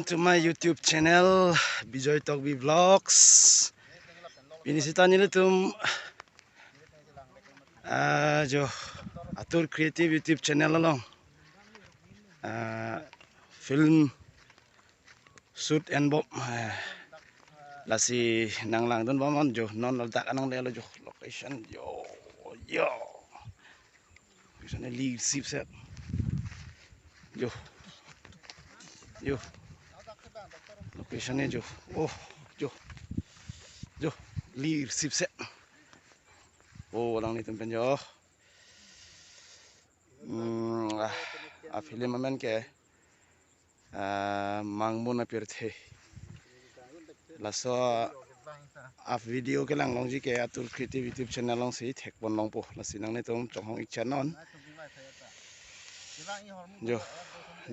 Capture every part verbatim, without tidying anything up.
To my YouTube channel, Bijoy Tokbi Vlogs. Pini sita nelitum, ah, jo, Atur Creative YouTube channel along, ah, film shoot enbom, eh, lasi nanglangdun bom non jo, non ladak anong lelo jo, location jo, jo. Location e li sip set. Jo. Jo. Location e jo. Oh, jo. Jo. Li sip set. Oh, alanglitum pen jo. Hmm, ah, a film amen ke, ah, Mangmun Apirthe. Laso a video kelang longji ke Atur Creative YouTube channel alongsi thekpon longpo. Lasi nanglitum chonghong ik channel non. Jo,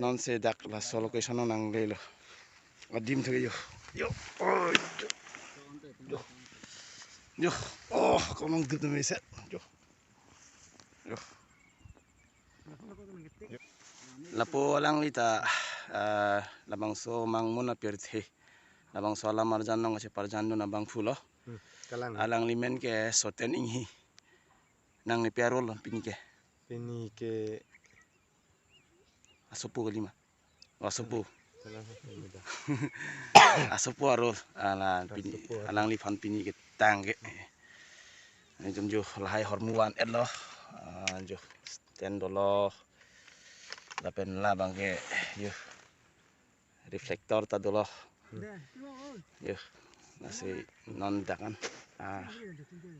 non si dak laso location along nanglelo. Adim thek jo. Jo. Oh, jo. Jo. Jo. Oh, komang dup tu meset. Jo. Jo. Lapu alangli ta, ah, labangso Mangmun Apirthe. Labangso alam arjan along kacheparjandun abangphu lo. Hmm, kalang. Alangli men ke Soten Inghi. Nangli pi a-role lo pini ke? Pini ke asopo kali ma? Oh, asopo. Kalang, kalang. Asopo a-role. Ala pini, asopo a-role. Alangliphan pini ketang ke. Nelitum jo lahai hormu van-et lo. Ah, jo stand dolo. Lapen labang ke, jo reflector ta dolo. Hmm. Jo, lasi non dak an, ah,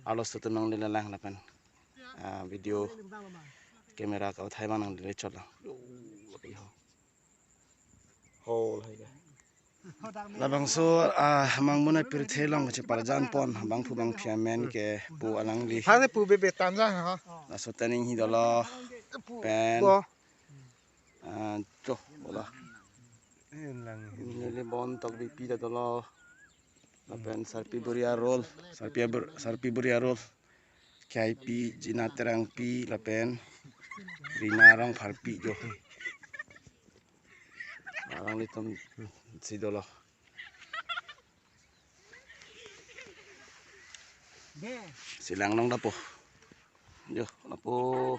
arloso atum nangle lang lapen, ah, video camera kauthai abang nangle chot lang. Jo, lapi ho. Ho, lahai ke. Labangso, ah, Mangmun Apirthe along kacheparjanpon abangphu bangphi amen ke pu alangli. Hane pu bebe tamja ha. Laso Soten Inghi dolo. Pu. Pen. Bo. Ah, jo, bola. Eh, lang. Nilibon Tokbipi ta dolo. Lapen Sarpi Buri a-role, Sarpi Bur-, Sarpi Buri a-role. K I P, Jina Terangpi, lapen Rina Rongpharpi jo. Alanglitum si dolo. Si lang long dapo. Jo, lapu.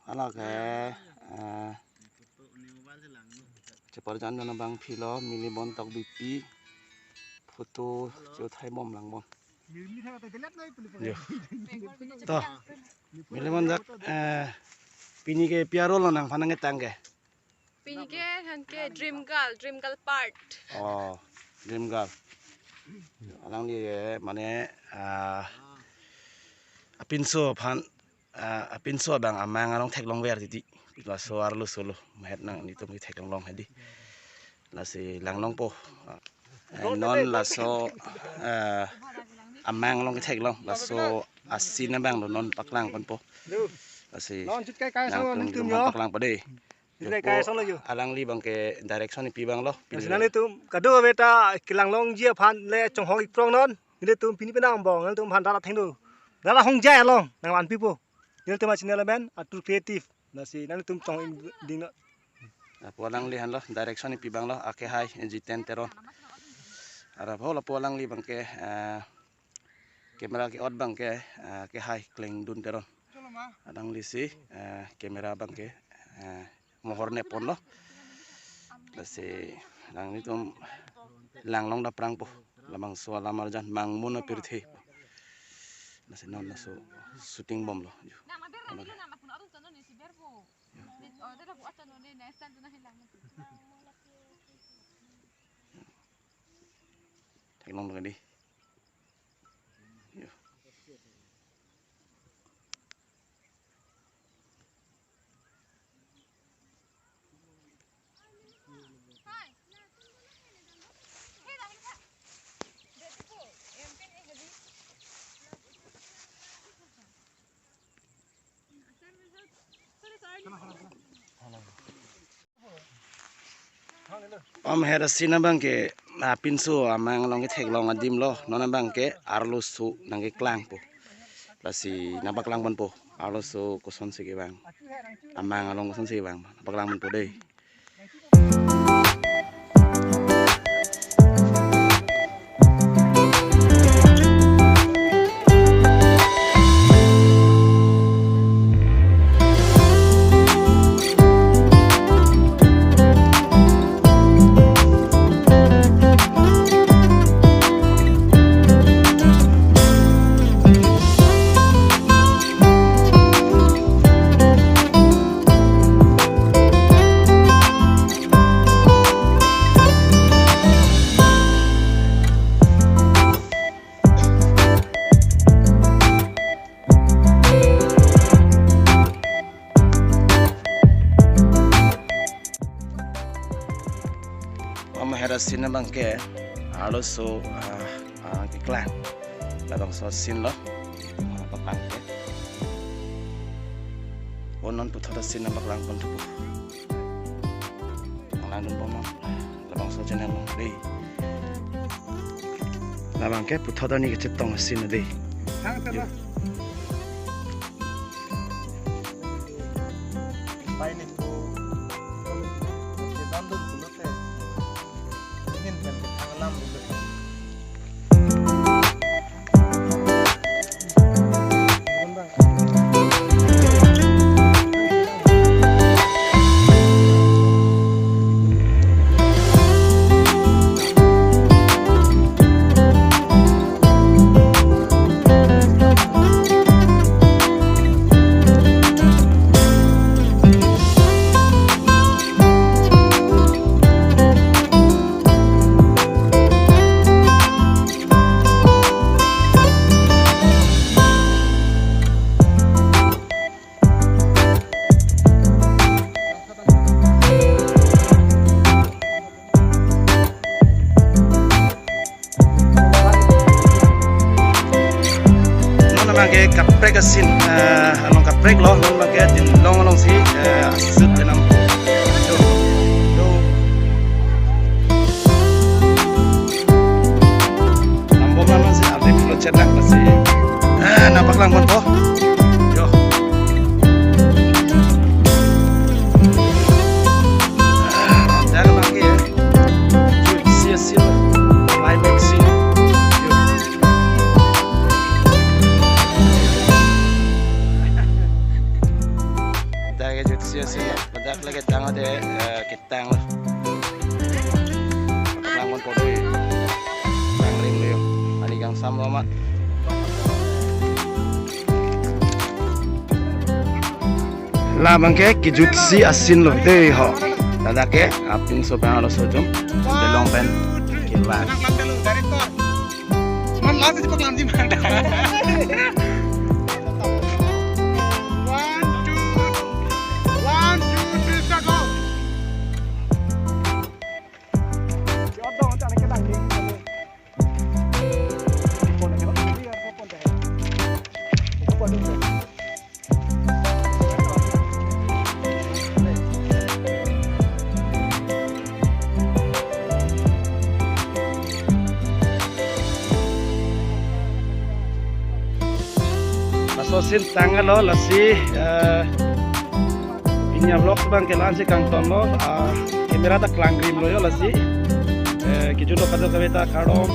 Hala ke, eh, cheparjandun abangphi lo, Milibon Tokbipi, photo cheuthai bom lang bom. Jo. To, Milibon dak, eh, pini ke pi a-role lo nangphan nangketang ke? Pini ke han ke Dream Girl, Dream Girl part. Oh, Dream Girl. Alangli, eh, mane, ah, apinso aphan, ah, apinso abang amang along theklongver titi. Laso arloso lo, mahet nanglitum ke theklong long hedi. Lasi lang longpo. Eh, non laso, eh, amang along ketheklong, laso a-scene abang lo non paklangponpo. Lasi non chut kai kai sang nangtum nangtum tum ho. Paklang pa dei. Chut kai kai sang lo jo. Alangli abang ke direction pi abang lo. Lasi nanglitum kado-kave ta kelang longji aphan le chonghong ik prong non. Nelitum pini penang bong, nelitum aphan dara thengno. Dara hongjai along nangvanpipo. Nelitum a-channel amen Atur Creative. Lasi nanglitum chonghong ik ding non. Lapu alangli han lo, direction pi abang lo, akehai Jiten Teron. Arap ho lapu alangli abang ke, eh, camera ke-ot abang ke, eh, akehai Klengdun Teron. Alangli si, eh, camera abang ke, eh, mohor nepon lo. Lasi nanglitum lang long daprangpo. Labangso alam arjan Mangmun Apirthe. Lasi non laso shooting bom lo. Jo. Theklong lo dei. Jo. Pamher a-scene abang ke apinso amang along ketheklong adim lo, non abang ke arloso nangkeklangpo. Lasi nangpaklangponpo, arloso kosonsi kevang, amang along kosonsi kevang, nangpaklangponpo dei. Scene abangke arloso, ah, ah, keklang. Labangso scene lo. Ah, abangke. O non puthot a-scene abang langpon thupo. Langdun pon non. Labangso channel lo dei. Labangke puthot arni kachetong a-scene dei. Thang, thang, yo. Thang. Pai ni po. Kita dun pulote. Ingin kan kita alam dulu. Non abangke kaprek a-scene, eh, along kaprek lo, non abangke Dinlong alongsi, eh, a-shoot penam. Yo, yo. Lambom lama si, ardi pulo chedak si. Eh, nangpaklang ponpo. Yo. Ah, jaga lagi ya. Shoot si a-scene, climax scene. Yo. Jaga shoot si a-scene. Badak lagi tanggal de, eh, tang lo. Langpon podi. Tang ring lo yo. Ani kangsam lo amat. Labangke kejut si a-scene lo dei ho. Ladak ke apin so pen arloso atum. Dinlong pen. Kila. Man last aja paklang di mana? One, two, one, two, three, start, go. Laso scene tanglo lasi, eh, pini a-vlog abangke la-ansi kangtonlo, ah, camera ta klangrim lo yo lasi. Eh, kejutlo kadokave ta kardom.